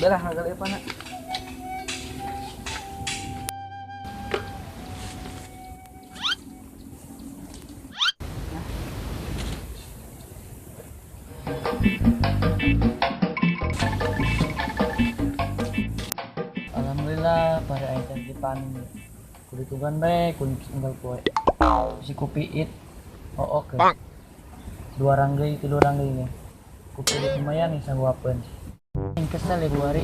Belah ngagali apa nak? Alhamdulillah pare aing teh dipanen. Kudu tugan bae kun unggal poe. Si kopi it. Oh oke. Dua ranggai, tilu ranggai nih. Kopi it lumayan nih sangguapeun. Aing kesel ya buari.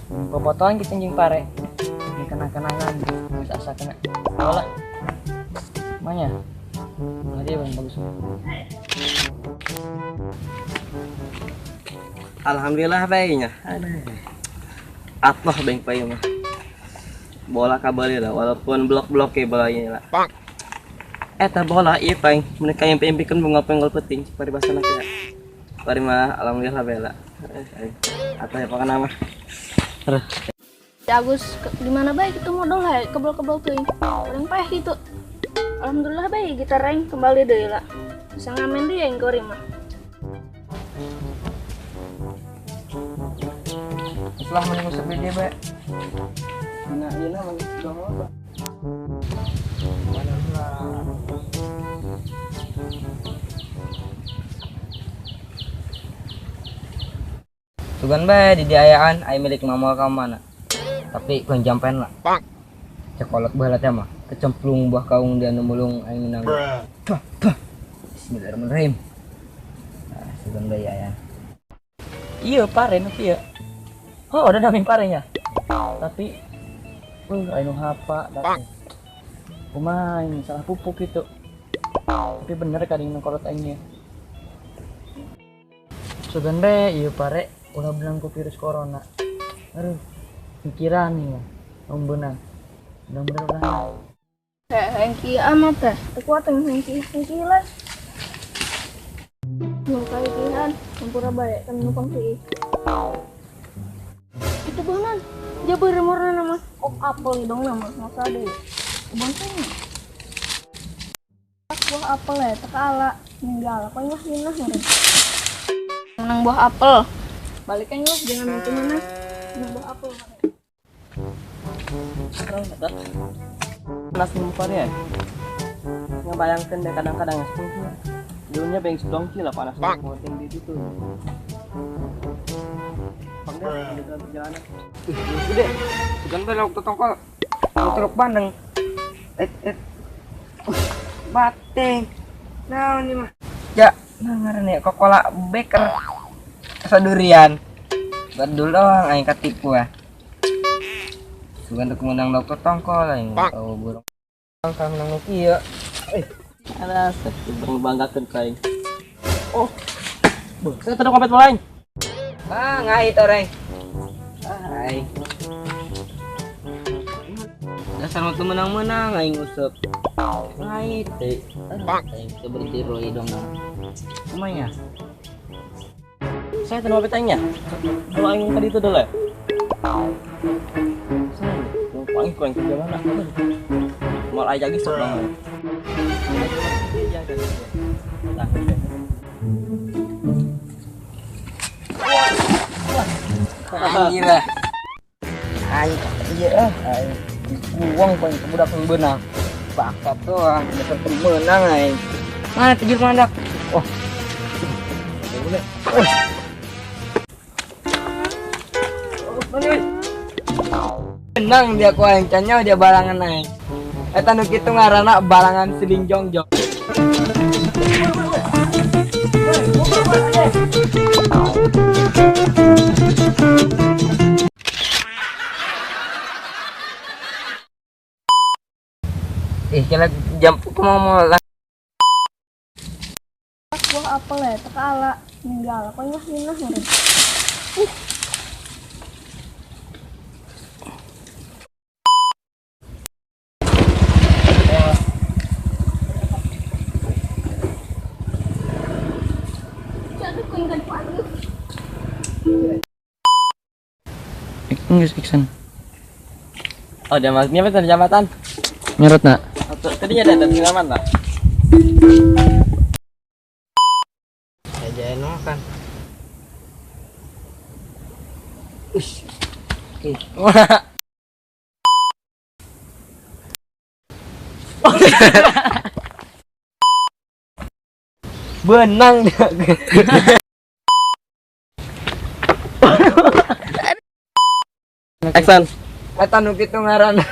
Popotoan kita jeung pare. Ini kenang-kenangan geus asa kena. Lah. Manya. Tadi bang bagus. Alhamdulillah baiknya. Aduh. Atuh beng payu mah. Bola kabali lah walaupun blok-blok ya bolanya lah. Eta bola ieu paing mereka yang impikan bunga penggol penting paribasana ya. Pari mah alhamdulillah bela. Atau ya pokoknya mah. Terus. Agus di mana baik itu modal hai kebel-kebel tuh. Orang payah gitu. Alhamdulillah baik gitar aing kembali deui lah. Bisa ngamen deui aing kuring mah. Setelah menunggu sampai dia baik. Mana ieu mah dong apa? Mana lah. Sugan bae di diayaan ai milik mamol ka mana. Tapi kun jampen lah. Cekolot baheula teh mah kecemplung buah kaung dia nu mulung aing menang. Bismillahirrahmanirrahim. Nah, sugan bae ayaan. Iya pare nu kieu. Oh, ada naming parenya. Tapi anu hapa datang. Kumaha ini salah pupuk itu. Tapi bener kadang nengkorot aingnya. Sugan bae ieu pare ulah benang ku virus corona. Aduh, pikiran nih mah. Om benang. Bener-bener ulah. Heh, kieu amat teh. Teu kuat teh hengki, hengki lah. Nu kaeukihan, hampura bae kan nukang teuing. Itu beunang. Dia remorna nama. Oh, apel dong nama. Masa deh. Kebon sini. Buah apel ya, teka ala ninggal. Apa nyah minah meureun. Menang buah apel. Balikan yuk, jangan mimpi mana. Menang buah apel. Panas ya. Ngebayangkan deh kadang-kadang ya, dunia beng sedongki lah panas penting di situ. Perjalanan. Gede. Sugan bae lauk tongkol. Truk bandeng. Bating. Naon ieu mah? Ya, nah ngaran ya kokola beker. Asa durian. Badul doang aing katipu ah. Sugan teu menang lauk tongkol aing tahu burung. Kang menang nu kieu. Alah, banggakeun ka aing. Oh. Beuh, saya teu kompet bola aing. Ah, ngait orang. Ah, aing. Dasar mah teu menang-menang aing useup. Ngait teh. Aing teu berhenti roi dong. Kumanya? Saya teu kompet aingnya. Kalau aing tadi itu dulu ya. Aing kurang kerja mana? Mal aja lagi sok dong. Anjir lah. Aing ieu ah, aing dikuang poin ke budak yang beunang. Bakat doang, dasar teu meunang aing. Mana tejur mandak? Oh. Menang dia ku aing, can nyaho dia balangan aing. Eta nu kitu ngaranna balangan siling jongjong. Kira jam mau lah. Buah apel ya, teka ala ninggal. Apa nyah minah meureun. Enggak, Iksan. Oh, dia masnya apa tadi jambatan? Nyerot nak. Tadi ada tadi jambatan tak? Jajan makan. Ush. Oke. Benang dia. Action. Eta nu kitu ngaranna.